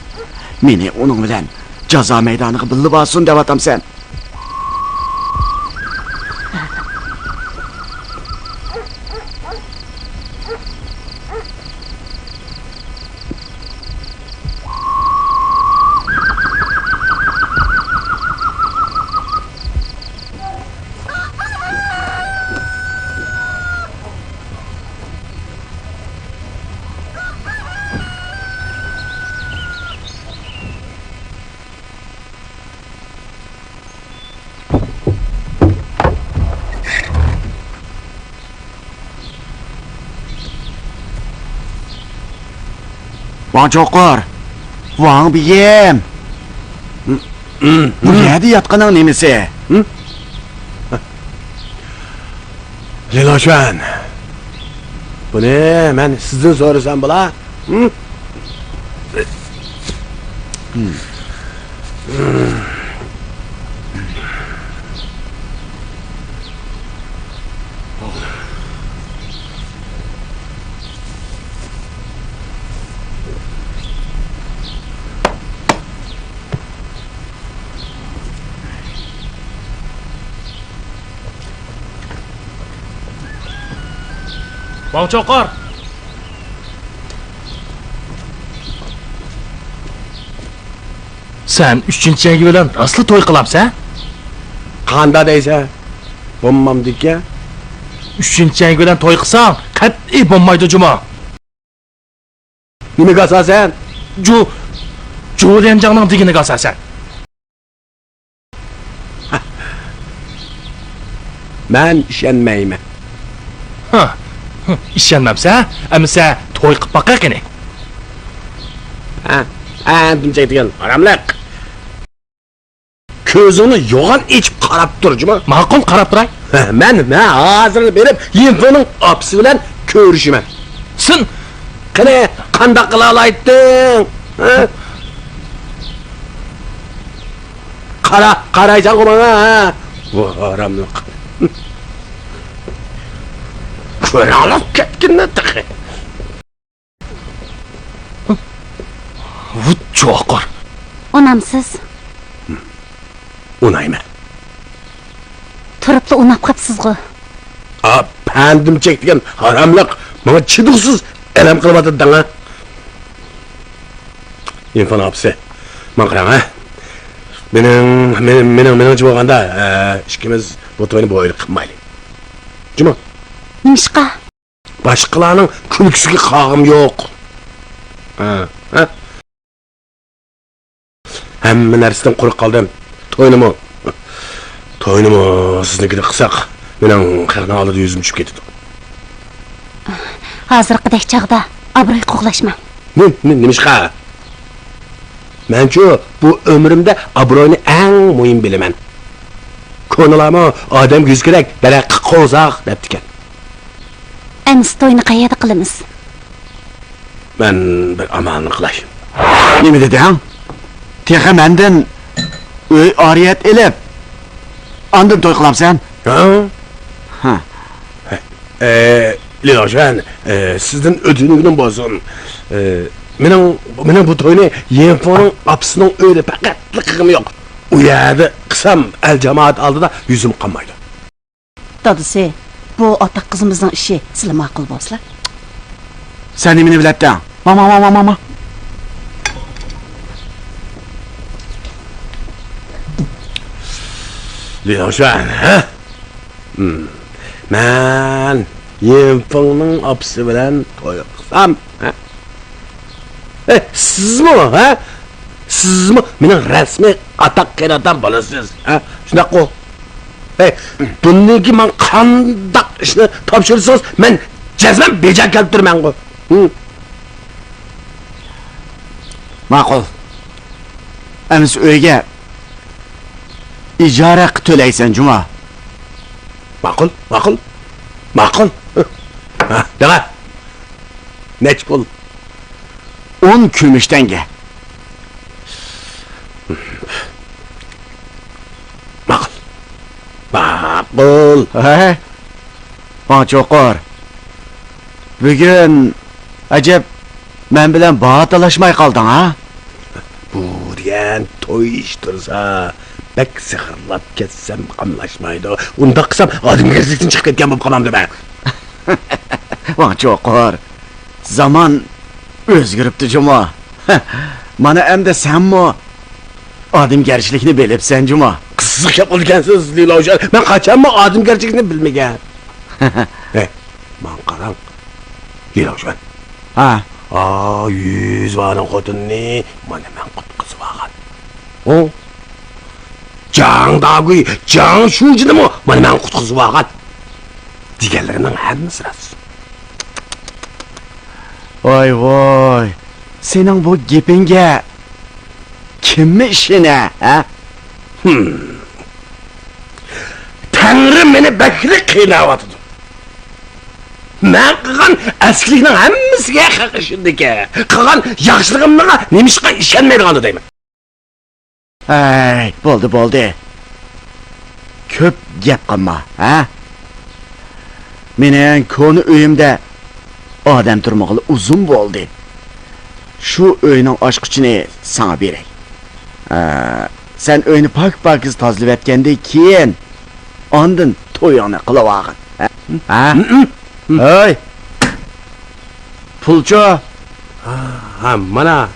مېنى ئۇنىڭ بىلەن جازا مەيدانىغا بىللە بارسۇن دەۋاتامسەن؟ ۋاڭ چوقۇر، ۋاڭ بېگىم. بۇ يەردە ياتقىنىڭ نېمىسى؟ لىلاشۈەن، بۇنى مەن سىزدىن سورىسام بولا؟ ۋاڭ چوقۇر! سەن ئۈچىنچى يەڭگى بىلەن راستلا توي قىلامسەن؟ قاندا دەيسەن؟ بولمامدىكەن؟ ئۈچىنچى يەڭگى بىلەن توي قىلساڭ، قەتئىي بولمايدۇ جۇما. نېمىگە ئاساسەن؟ جۇ، جۇ ليەنجاڭنىڭ دېگىنىگە ئاساسەن. مەن ئىشەنمەيمەن. ھە، ئىشەنمەمسە، ئەمىسە توي قىپ باقە قېنى. ھە، ئەندىم چەكتىگەن ھاراملىق. كۆزۈڭنى يوغان ئېچىپ قاراپ تۇر، جۇما. ماقۇل، قاراپ تۇراي. ھە، مەن، مەن ھازىر بېرىپ، يىنفېڭنىڭ ئاپىسى بىلەن كۆرۈشىمەن. سەن قېنى، قانداق قىلالايتتىڭ؟ ھە؟ قارا، قارايسەنغۇ ماڭا، ھە؟ ۋاي ھاراملىق. كۆرەڭلەپ كەتكىنە تېخى. ۋۇ چوقۇر. ئۇنامسىز؟ ئۇنايمەن. تۇرۇپلا ئۇناپ قاپسىزغۇ. ئا، پەندىم چەكتىگەن ھاراملىق، ماڭا چىدىغۇسىز ئەلەم قىلىۋاتىدۇ دەڭ ھە. يىنفېننىڭ ئاپىسى، ماڭا قاراڭ ھە. مېنىڭ، مېنىڭ، مېنىڭ، مېنىڭچە بولغاندا، ئە، ئىككىمىز بۇ توينى بۇ ئۆيدە قىلمايلى. جۇمۇ. نېمىشقا؟ باشقىلارنىڭ كۈلكىسىگە قالغۇم يوق. ھە، ھە؟ ھەممە نەرسىدىن قۇرۇق قالدىم. توينىمۇ، توينىمۇ سىزنىڭكىدە قىلساق، مېنىڭ خەقنىڭ ئالدىدا يۈزۈم چۈشۈپ كېتىدۇ. ھازىرقىدەك چاغدا ئابرۇي قوغلاشماڭ. نېم-، نېم-، نېمىشقا؟ مەنچۇ بۇ ئۆمرۈمدە ئابرۇينى ئەڭ مۇھىم بىلىمەن. كونىلارمۇ ئادەمگە يۈز كېرەك، دەرەخكە قوۋزاق دەپتىكەن. ئەمىسە توينى قەيەردە قىلىمىز؟ مەن بىر ئامالنى قىلاي. نېمە دېدىڭ؟ تېخى مەندىن ئۆي ئارىيەت ئېلىپ، ئاندىن توي قىلامسەن؟ ھە؟ ھە. ئە، لىلىڭشۈەن، ئە، سىزدىن ئۆتۈنگىنىم بولسۇن. ئە، مېنىڭ، مېنىڭ بۇ توينى يىنفېڭنىڭ ئاپىسىنىڭ ئۆيىدە پەقەتلا قىلغۇم يوق. ئۇ يەردە قىلسام، ئەل جامائەت ئالدىدا يۈزۈم قانمايدۇ. دادىسى، بۇ ئاتاق قىزىمىزنىڭ ئىشى سىلى ماقۇل بولسىلا. سەن نېمىنى بىلەتتىڭ؟ ماما، ماما، ماما. لىلىڭشۈەن، ھە؟ ھىم. مەن يىنفېڭنىڭ ئاپىسى بىلەن توي قىلسام، ھە؟ ئەي، سىزمۇ، ھە؟ سىزمۇ مېنىڭ رەسمىي ئاتاق قېرىنداشىم بولىسىز، ھە؟ شۇنداققۇ؟ ئەي، بۇندىن كېيىن ماڭا قانداق ئىشنى تاپشۇرسىڭىز، مەن جەزمەن بېجىرىپ كەلتۈرىمەنغۇ. ھىم. ماقۇل. ئەمىسە ئۆيگە ئىجارە ھەققى تۆلەيسەن، جۇما. ماقۇل، ماقۇل، ماقۇل. ھە، دەڭە. نەچچە پۇل؟ ئون كۈمۈش تەڭگە. ماقۇل. ماقۇل. ھە؟ ۋاڭ چوقۇر. بۈگۈن، ئەجەب، مەن بىلەن باھا تالاشماي قالدىڭ، ھە؟ بۇ دېگەن توي ئىشى تۇرسا، بەك سېخىرلاپ كەتسەم قاملاشمايدۇ. ئۇنداق قىلسام، ئادەمگەرچىلىكتىن چىقىپ كەتكەن بولۇپ قالامدۇ مەن. ۋاڭ چوقۇر، زامان ئۆزگىرىپتۇ جۇمۇ. مانا ئەمدى سەنمۇ ئادەمگەرچىلىكنى بىلىپسەن جۇمۇ. قىزىق گەپ قىلىدىكەنسىز، لىلاۋشان. مەن قاچانمۇ ئادەمگەرچىلىكنى بىلمىگەن. ھەي، ماڭا قاراڭ. لىلاۋشان. ھە. ئا، يۈز بارنىڭ خوتۇنىنى مانا مەن قۇتقۇزۇۋالغان. ئۇ جاڭ داگۇي، جاڭ شۇجىنىمۇ مانا مەن قۇتقۇزۇۋالغان. دېگەنلىرىنىڭ ھەممىسى راست. ۋاي، ۋاي، سېنىڭ بۇ گېپىڭگە كىممۇ ئىشىنە، ھە؟ ھىم. تەڭرى مېنى بەكلا قىيناۋاتىدۇ. مەن قىلغان ئەسكىلىكنىڭ ھەممىسىگە خەق ئىشىنىدىكەن. قىلغان ياخشىلىقىمنىڭغا نېمىشقا ئىشەنمەيدىغاندۇ دەيمەن. ھەي، بولدى، بولدى. كۆپ گەپ قىلما، ھە؟ مېنىڭ كونا ئۆيۈمدە ئادەم تۇرمىغىلى ئۇزۇن بولدى. شۇ ئۆينىڭ ئاچقۇچىنى ساڭا بېرەي. ھە، سەن ئۆينى پاك-پاكىز تازىلىۋەتكەندىن كېيىن، ئاندىن تويۇڭنى قىلىۋالغىن. ھە؟ ھە؟ ھەي! پۇلچۇ؟ ھا، ھا، مانا.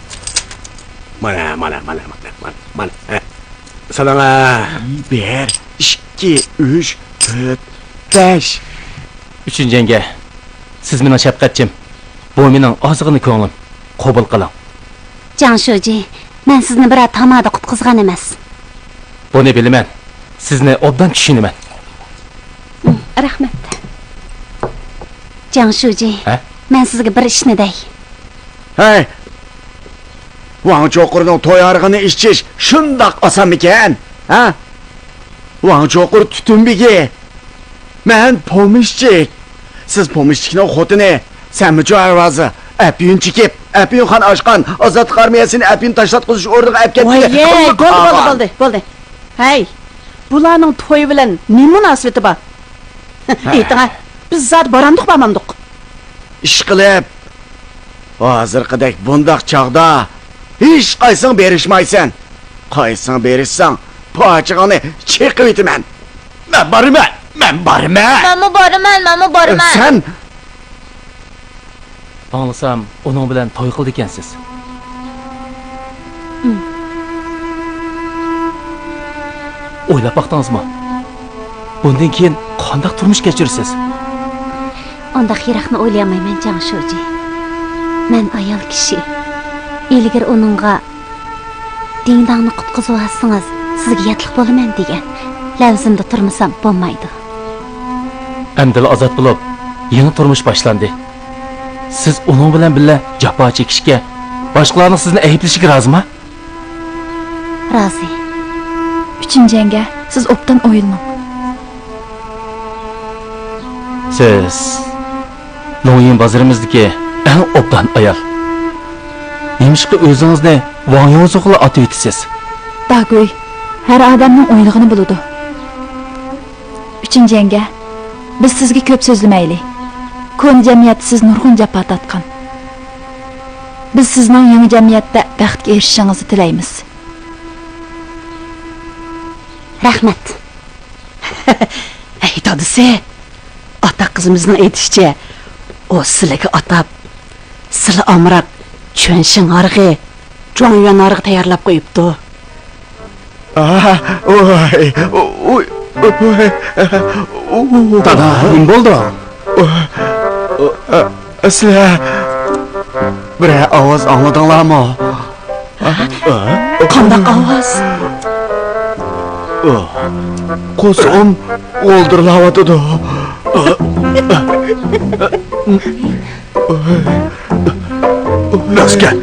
مانا، مانا، مانا. ھە. سالاڭا. بىر، ئىككى، ئۈچ، تۆت، بەش. ئۈچىنچى يەڭگە، سىز مېنىڭ شەپقەتچىم. بۇ مېنىڭ ئازغىنە كۆڭلۈم. قوبۇل قىلىڭ. جاڭ شۇجى، مەن سىزنى بىرەر تامادا قۇتقۇزغان ئەمەس. بۇنى بىلىمەن. سىزنى ئوبدان چۈشىنىمەن. رەھمەت. جاڭ شۇجى، ھە؟ مەن سىزگە بىر ئىشنى دەي. ھەي! ۋاڭ چوقۇرنىڭ توي ھارىقىنى ئىچىش شۇنداق ئاسانمىكەن؟ ھە؟ ۋاڭ چوقۇر تۈتۈن بېگى. مەن پومېشچىك. سىز پومېشچىكنىڭ خوتۇنى. سەنمۇچۇ ھەرۋازى. ئەپيۈن چېكىپ، ئەپيۈن قان ئاچقان، ئازادلىق ئارمىيەسىنى ئەپيۈن تاشلاتقۇزۇش ئورنىغا ئەپ كەتكىلى. ۋاييەي، بولدى، بولدى، بولدى، بولدى. ھەي، بۇلارنىڭ تويى بىلەن نېمە مۇناسىۋىتى بار؟ ھە. ئېيتىڭە، بىز زادى بارامدۇق، بارمامدۇق؟ ئىشقىلىپ، ھازىرقىدەك بۇنداق چاغدا ھېچقايسىڭ بېرىشمايسەن. قايسىڭ بېرىشساڭ، پاچىقىڭنى چېقىۋېتىمەن. مەن بارىمەن، مەن بارىمەن. مەنمۇ بارىمەن، مەنمۇ بارىمەن. سەن ئاڭلىسام، ئۇنىڭ بىلەن توي قىلىدىكەنسىز. ئويلاپ باقتىڭىزمۇ؟ بۇندىن كېيىن قانداق تۇرمۇش كەچۈرىسىز؟ ئۇنداق يىراقنى ئويلىيالمايمەن، جاڭ شۇجى. مەن ئايال كىشى. ئىلگىرى ئۇنىڭغا دىڭداڭنى قۇتقۇزۇۋالسىڭىز، سىزگە ياتلىق بولىمەن دېگەن. لەۋزىمدە تۇرمىسام بولمايدۇ. ئەمدىلا ئازاد بولۇپ، يېڭى تۇرمۇش باشلاندى. سىز ئۇنىڭ بىلەن بىللە جاپا چېكىشكە، باشقىلارنىڭ سىزنى ئەيىبلىشىگە رازىما؟ رازى. ئۈچىنچى يەڭگە، سىز ئوبدان ئويلىنىڭ. سىز لوڭيىن بازىرىمىزدىكى ئەڭ ئوبدان ئايال. نېمىشقا ئۆزىڭىزنى ۋاڭ يوڭزۇغىلا ئاتىۋېتىسىز؟ داگۈي، ھەر ئادەمنىڭ ئويلىغىنى بولىدۇ. ئۈچىنچى يەڭگە، بىز سىزگە كۆپ سۆزلىمەيلى. كونا جەمئىيەتتە سىز نۇرغۇن جاپا تارتقان. بىز سىزنىڭ يېڭى جەمئىيەتتە بەختكە ئېرىشىشىڭىزنى تىلەيمىز. رەھمەت. ھەي، دادىسى، ئاتا قىزىمىزنىڭ ئېيتىشىچە، ئۇ سىلىگە ئاتاپ، سىلى ئامراق چۈەنشىڭ ھارىقى، جۇاڭيۈەن ھارىقى تەييارلاپ قويۇپتۇ. ئاھ، ۋاي، ۋاي، ۋاي. دادا، نېمە بولدى؟ سىلەر بىرەر ئاۋاز ئاڭلىدىڭلارمۇ؟ قانداق ئاۋاز؟ قورسىقىم غولدۇرلاۋاتىدۇ. راستكەن،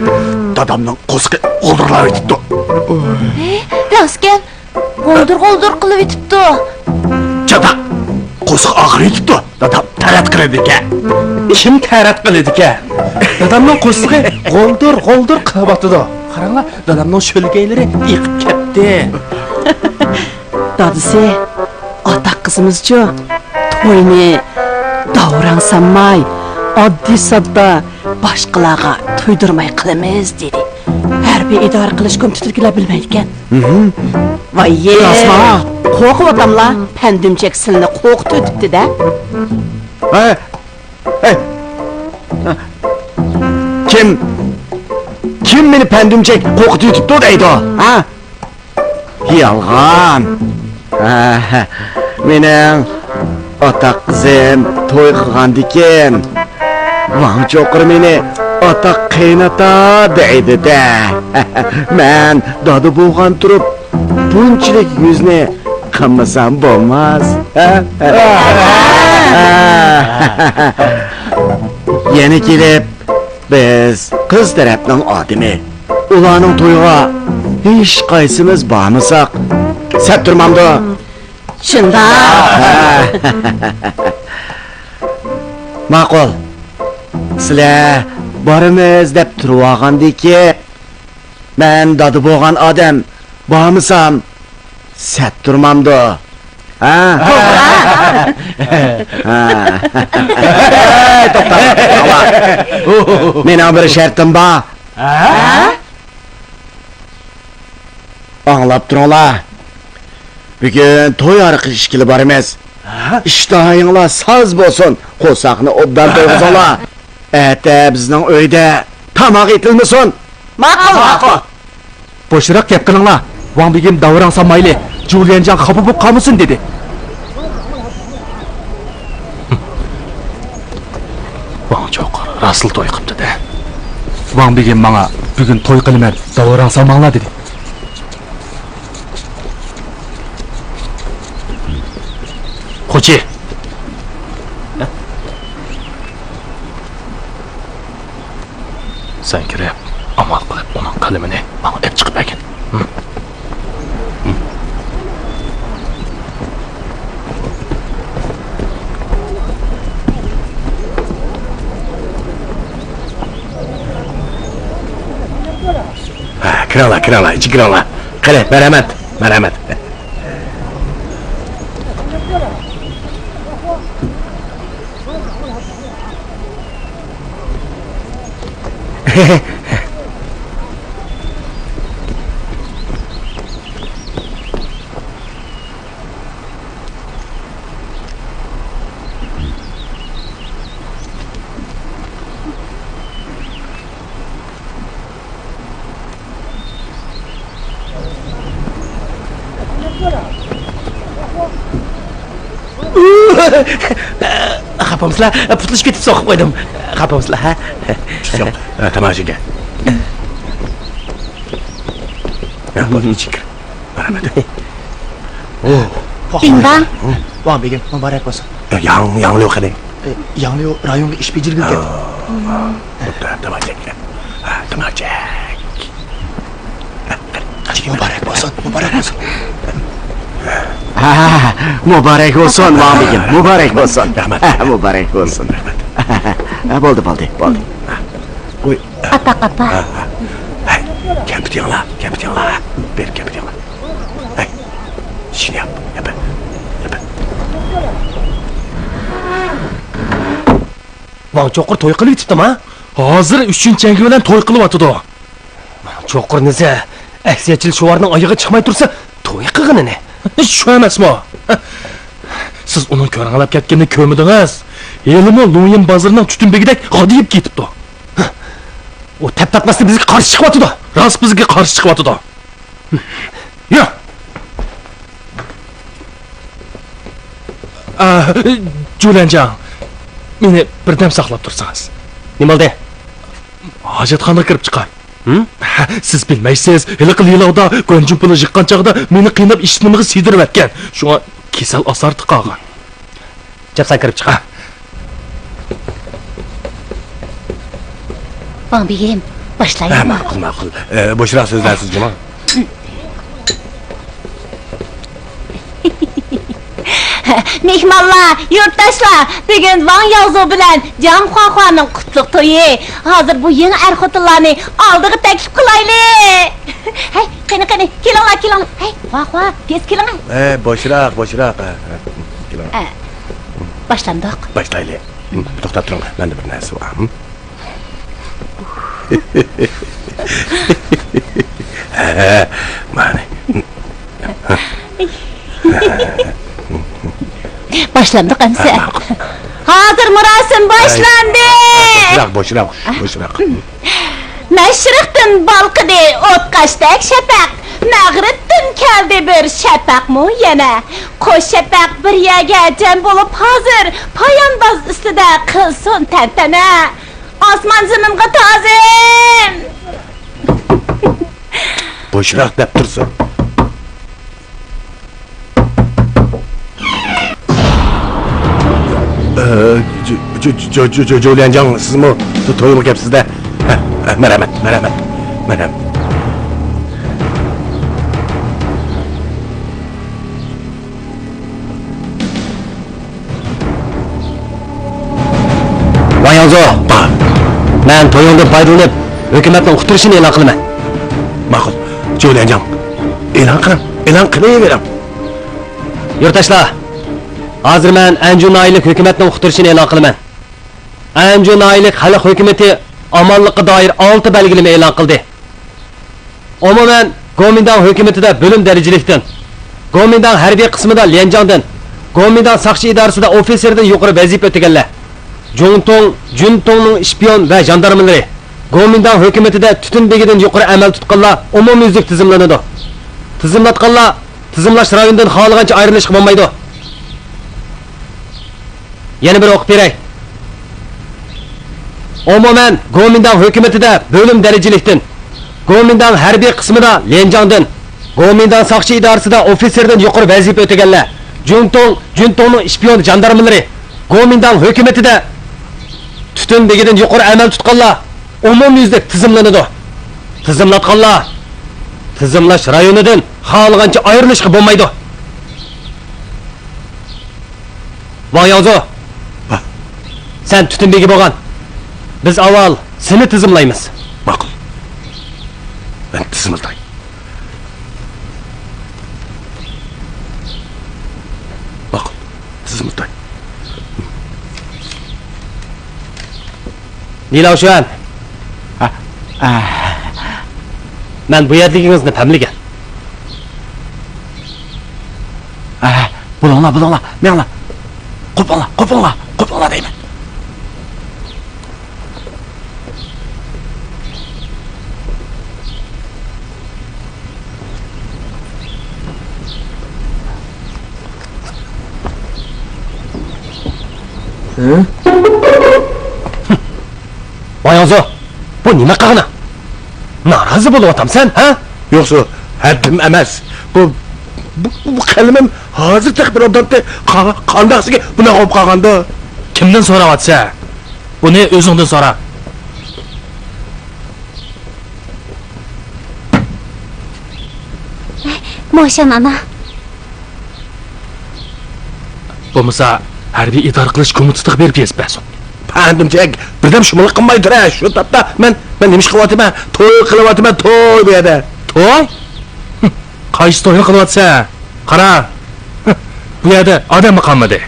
دادامنىڭ قورسىقى غولدۇرلاۋېتىپتۇ. ھە، راستكەن، غولدۇر-غولدۇر قىلىۋېتىپتۇ. چاتاق، قورسىقى ئاغرىۋېتىپتۇ. دادام تەرەت قىلىدىكەن. كىم تەرەت قىلىدىكەن؟ دادامنىڭ قورسىقى غولدۇر-غولدۇر قىلىۋاتىدۇ. قاراڭلار، دادامنىڭ شۆلگەيلىرى ئېقىپ كەتتى. دادىسى، ئاتاق قىزىمىزچۇ، توينى داۋراڭ سالماي، ئاددىي-ساددا، باشقىلارغا تۇيدۇرماي قىلىمىز، دېدى. ھەربىي ئىدارە قىلىش كومىتېتىدىكىلەر بىلمەيدىكەن. ۋاييې! راستما؟ قورقۇۋاتاملا، پەندۈمچەك سىلىنى قورقۇتۇۋېتىپتۇ-دە. ھە؟ ھە؟ كىم، كىم مېنى پەندۈمچەك قورقۇتۇۋېتىپتۇ دەيدۇ؟ ھە؟ يالغان. ھە، مېنىڭ ئاتاق قىزىم توي قىلغاندىكىن، ۋاڭ چوقۇر مېنى ئاتاق قېيىنئاتا دەيدۇ-دە. مەن دادا بولغان تۇرۇپ، بۇنچىلىك يۈزنى قىلمىسام بولماس. ھە؟ يەنە كېلىپ، بىز قىز تەرەپنىڭ ئادىمى. ئۇلارنىڭ تويىغا ھېچقايسىمىز بارمىساق، سەت تۇرمامدۇ؟ شۇنداق. ماقۇل. سىلەر بارىمىز دەپ تۇرۇۋالغاندىكىن، مەن دادا بولغان ئادەم، بارمىسام، سەت تۇرمامدۇ؟ ھە؟ ھە. ھەي، توختاڭلار، توختاڭلار. مېنىڭ بىر شەرتىم بار. ھە؟ ئاڭلاپ تۇرۇڭلار. بۈگۈن توي ھارىقى ئىچكىلى بارىمىز. ھە؟ ئىشتىھايىڭلار ساز بولسۇن، قورساقنى ئوبدان تويغۇزۇڭلار. ئەتە بىزنىڭ ئۆيدە تاماق ئېتىلمىسۇن. ماقۇل. ماقۇل. بوشراق گەپ قىلىڭلار. ۋاڭ بېگىم داۋراڭ سالمايلى، جۇليەنجاڭ خاپا بولۇپ قالمىسۇن دېدى. ۋاڭ چوقۇر راستلا توي قىپتۇ-دە. ۋاڭ بېگىم ماڭا بۈگۈن توي قىلىمەن، داۋراڭ سالماڭلار دېدى. خوچى، سەن كىرىپ، ئامال قىلىپ ئۇنىڭ قەلىمىنى ماڭا ئېلىپ چىقىپ بەرگىن. ھە، كىرىڭلار، كىرىڭلار، ئىچىگە كىرىڭلار. قېنى، مەرھەمەت، مەرھەمەت. خاپامسىلەر؟ پۇتلىشىپ كېتىپ سوقۇپ قويدۇم. خاپامسىلەر، ھە؟ يوق، تاماشىگە. يا، بۇ نېچىك؟ مەرھەمەت. ئوھ. بىڭباڭ. ۋاڭ بېگىم، مۇبارەك بولسۇن. ياڭ، ياڭليۇ قېنى؟ ئە، ياڭليۇ رايونغا ئىش بېجىرگىلى كەتتى. بوپتۇ، تاماشەك. ھە، تاماشەك. مۇبارەك بولسۇن، مۇبارەك بولسۇن. ھە، مۇبارەك بولسۇن، ۋاڭ بېگىم، مۇبارەك بولسۇن. رەھمەت. ھە، مۇبارەك بولسۇن. رەھمەت. ھە، بولدى، بولدى، بولدى. ھە. ۋوي. ئاپا، ئاپا. ھە، ھە. ھەي، كەمپۈت يەڭلار، كەمپۈت يەڭلار. بېرىپ كەمپۈت يەڭلار. ھەي، شۇنى ياپ، ياپ، ياپ. ۋاڭ چوقۇر توي قىلىۋېتىپتىما؟ ھازىر ئۈچىنچى ئەڭگى بىلەن توي قىلىۋاتىدۇ. ۋاڭ چوقۇر نېزە، ئەكسىيەتچىل شوۋارنىڭ ئايىغى چىقماي تۇرسا، توي قىلغىنىنى. شۇ ئەمەسمۇ؟ سىز ئۇنىڭ كۆرەڭلەپ كەتكىنىنى كۆرمىدىڭىز. ھېلىمۇ لۇڭيىن بازىرىنىڭ تۈتۈن بېگىدەك غادىيىپ كېتىپتۇ. ئۇ تەپتاتماستىن بىزگە قارشى چىقىۋاتىدۇ. راست بىزگە قارشى چىقىۋاتىدۇ. يا! ئا، جۇليەنجاڭ، مېنى بىردەم ساقلاپ تۇرسىڭىز. نېمە بولدى؟ ھاجەتخانىغا كىرىپ چىقاي. ھىم؟ سىز بىلمەيسىز، ھېلىقى لىلاۋدا گۇەنجۇنپىنى يىغقان چاغدا مېنى قىيناپ ئىشتىنىمغا سىيدۇرۇۋەتكەن. شۇڭا كېسەل ئاسارىتى قالغان. جاپسان كىرىپ چىقا. ۋاڭ بېگىم، باشلايلى. ھە، ماقۇل، ماقۇل. ئە، بوشراق سۆزلەرسىز جۇما. مېھمانلار، يۇرتداشلار، بۈگۈن ۋاڭ ياۋزۇ بىلەن جاڭ خۇاخۇانىڭ قۇتلۇق تويى. ھازىر بۇ يېڭى ئەر-خوتۇنلارنى ئالدىغا تەكلىپ قىلايلى. ھەي، قېنى، قېنى، كېلىڭلار، كېلىڭلار. ھەي، خۇاخۇا، تېز كېلىڭە. ئە، بوشراق، بوشراق. ئە، ئە، كېلىڭ. ئە، باشلامدۇق. باشلايلى. توختاپ تۇرۇڭ، مەندە بىر نەرسە بار. ھە، مانا. باشلاندۇق ئەمسە. ھازىر مۇراسىم باشلاندى. بوشراق، بوشراق، بوشراق. مەشرىقتىن بالقىدى ئوتقاشتەك شەپەق، مەغرىبتىن كەلدى بىر شەپەقمۇ يەنە. قوش شەپەق بىر يەرگە جەم بولۇپ ھازىر، پايانداز ئۈستىدە قىلسۇن تەنتەنە. ئاسمان زېمىنغا تازىم! بوشراق دەپ تۇرسۇن. ئە، جۇ-، جۇ-، جۇ-، جۇ-، جۇ-، جۇليەنجاڭ، سىزمۇ تو-، تويغا كەپسىز-دە. ھە، ھە، مەرھەمەت، مەرھەمەت، مەرھەمەت. ۋاڭ ياڭزۇ، مەن تويۇڭدىن پايدىلىنىپ، ھۆكۈمەتنىڭ ئۇقتۇرۇشىنى ئېلان قىلىمەن. ماقۇل، جۇليەنجاڭ، ئېلان قىلىڭ، ئېلان قىلىۋېرىڭ. يۇرتداشلار، ھازىر مەن ئەنجۇ ناھىيەلىك ھۆكۈمەتنىڭ ئۇقتۇرۇشىنى ئېلان قىلىمەن. ئەنجۇ ناھىيەلىك خەلق ھۆكۈمىتى ئامانلىققا دائىر ئالتە بەلگىلىمە ئېلان قىلدى. ئومۇمەن، گومىنداڭ ھۆكۈمىتىدە بۆلۈم دەرىجىلىكتىن، گومىنداڭ ھەربىي قىسمىدا ليەنجاڭدىن، گومىنداڭ ساقچى ئىدارىسىدا ئوفىتسېردىن يۇقىرى ۋەزىپە ئۆتىگەنلەر، جۇڭتۇڭ، جۈنتۇڭنىڭ ئىشپىيون ۋە ژاندارمىلىرى، گومىنداڭ ھۆكۈمىتىدە تۈتۈن بېگىدىن يۇقىرى ئەمەل تۇتقانلار ئومۇميۈزلۈك تىزىملىنىدۇ. تىزىملاتقانلار تىزىملاش رايونىدىن خالىغانچە ئايرىلىشقا بولمايدۇ. يەنە بىر ئوقۇپ بېرەي. ئومۇمەن، گومىنداڭ ھۆكۈمىتىدە بۆلۈم دەرىجىلىكتىن، گومىنداڭ ھەربىي قىسمىدا ليەنجاڭدىن، گومىنداڭ ساقچى ئىدارىسىدا ئوفىتسېردىن يۇقىرى ۋەزىپە ئۆتىگەنلەر، جۇڭتۇڭ، جۈنتۇڭنىڭ ئىشپىيون ژاندارمىلىرى، گومىنداڭ ھۆكۈمىتىدە تۈتۈن بېگىدىن يۇقىرى ئەمەل تۇتقانلار، ئومۇميۈزلۈك تىزىملىنىدۇ. تىزىملاتقانلار تىزىملاش رايونىدىن خالىغانچە ئايرىلىشقا بولمايدۇ. ۋاڭ ياۋزۇ، ھە. سەن تۈتۈن بېگى بولغان. بىز ئاۋۋال سېنى تىزىملايمىز. ماقۇل. مەن تىزىملىتاي. ماقۇل. تىزىملىتاي. لى لاۋشۈەن. ھە، ھە. مەن بۇ يەردىكىڭىزنى پەملىگەن. ھە، بولۇڭلار، بولۇڭلار، مېڭىڭلار. قوپۇڭلار، قوپۇڭلار، قوپۇڭلار دەيمەن. ۋاڭ ياڭزۇ، بۇ نېمە قىلغىنىڭ؟ نارازى بولۇۋاتامسەن، ھە؟ يوقسۇ، ھەددىم ئەمەس. بۇ، بۇ، بۇ قەلىمىم ھازىر تېخى بىر ئوبدانتى قا-، قانداقسىگە بۇنداق بولۇپ قالغاندۇ؟ كىمدىن سوراۋاتىسەن؟ بۇنى ئۆزۈڭدىن سورا. موشەن ئانا. بولمىسا، ھەربىي ئىدارە قىلىش كومىتېتىغا بېرىپ يېزىپ بەرسۇن. پەندىمچەك، بىردەم شۇمۇلۇق قىلماي تۇرە، شۇ تاپتا مەن، مەن نېمە ئىش قىلىۋاتىمەن؟ توي قىلىۋاتىمەن، توي بۇ يەردە. توي؟ قايسى توينى قىلىۋاتىسەن؟ قارا، بۇ يەردە ئادەممۇ قالمىدى.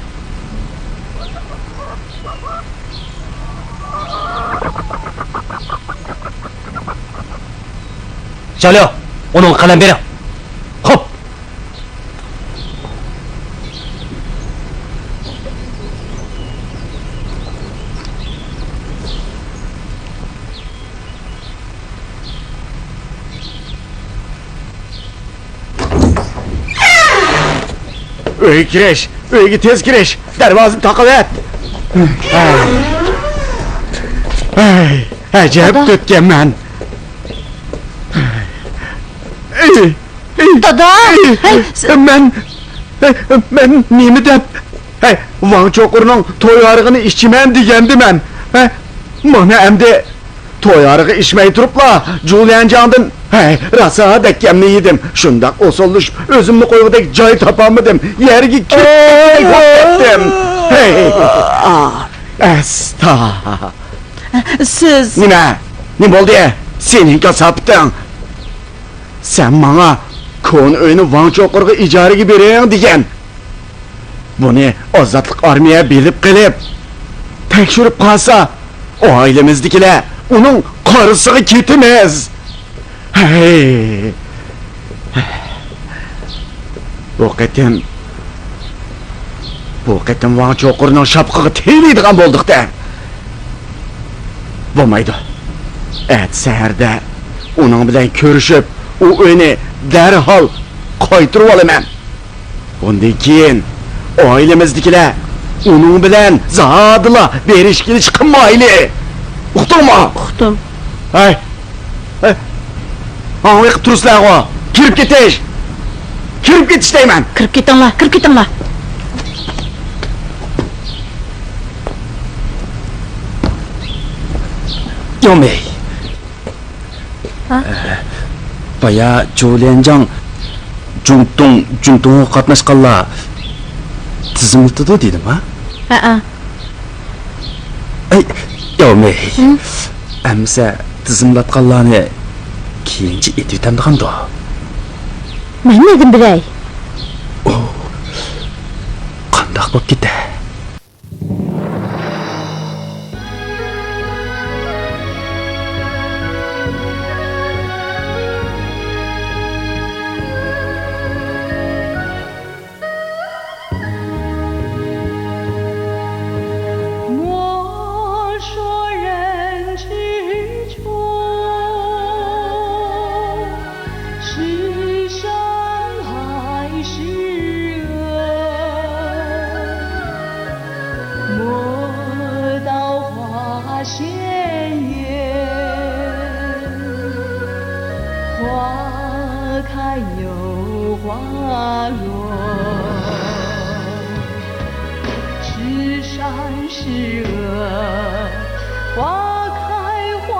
شاليو، ئۇنىڭغا قەلەم بېرىڭ. خوپ. ئۆيگە كىرىش، ئۆيگە تېز كىرىش، دەرۋازىنى تاقىۋەت. ئەي، ئەجەب تۆتكەنمەن. دادا! ھەي، مەن، مەن نېمە دەپ، ھەي، ۋاڭ چوقۇرنىڭ توي ھارىقىنى ئىچىمەن دېگەندىمەن. ھەي، مانا ئەمدى توي ھارىقى ئىچمەي تۇرۇپلا جۇليەنجاڭدىن، ھەي، راسا دەككەمنى يېدىم. شۇنداق ئوساللىشىپ ئۆزۈمنى قويغۇدەك جاي تاپالمىدىم. يەرگە كېتىپ كەتتىم. ھەي. ئەستا. سىز. نېمە؟ نېمە بولدى؟ سېنىڭ كاساپىتىڭ. سەن ماڭا كونا ئۆينى ۋاڭ چوقۇرغا ئىجارىگە بېرىڭ دېگەن. بۇنى ئازادلىق ئارمىيە بىلىپ قېلىپ، تەكشۈرۈپ قالسا، ئائىلىمىزدىكىلەر ئۇنىڭ قارىسىغا كېتىمىز. ھەي! بۇ قېتىم، بۇ قېتىم ۋاڭ چوقۇرنىڭ شاپىقىغا تېگىلىدىغان بولدۇق-دە. بولمايدۇ. ئەتە سەھەردە ئۇنىڭ بىلەن كۆرۈشۈپ، ئۇ ئۆينى دەرھال قايتۇرۇۋالىمەن. ئۇندىن كېيىن ئائىلىمىزدىكىلەر ئۇنىڭ بىلەن زادىلا بېرىش-كېلىش قىلمايلى. ئۇقتۇڭمۇ؟ ئۇقتۇم. ھەي، ھەي، ئاڭلىقىپ تۇرسىلەرغۇ. كىرىپ كېتىش! كىرىپ كېتىش دەيمەن! كىرىپ كېتىڭلار، كىرىپ كېتىڭلار! ياڭمېي. ھە؟ بايا جۇليەنجاڭ جۇڭتۇڭ، جۇڭتۇڭغا قاتناشقانلار تىزىملىتىدۇ دېدىم، ھە؟ ھەئە. ئەي، ياۋمېي. ھە؟ ئەمىسە تىزىملاتقانلارنى كېيىنچە ئېتىۋېتەمدىغاندۇ؟ مەن نېدىن بىلەي؟ ئۇ قانداق بوپ كېتە؟ 莫说人之中， 是善还是恶，莫道花鲜艳，花开又花落。是善是恶，花开花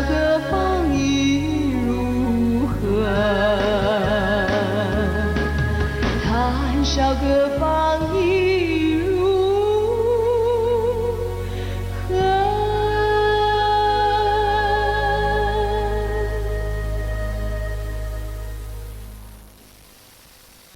个方意如何？谈笑个方意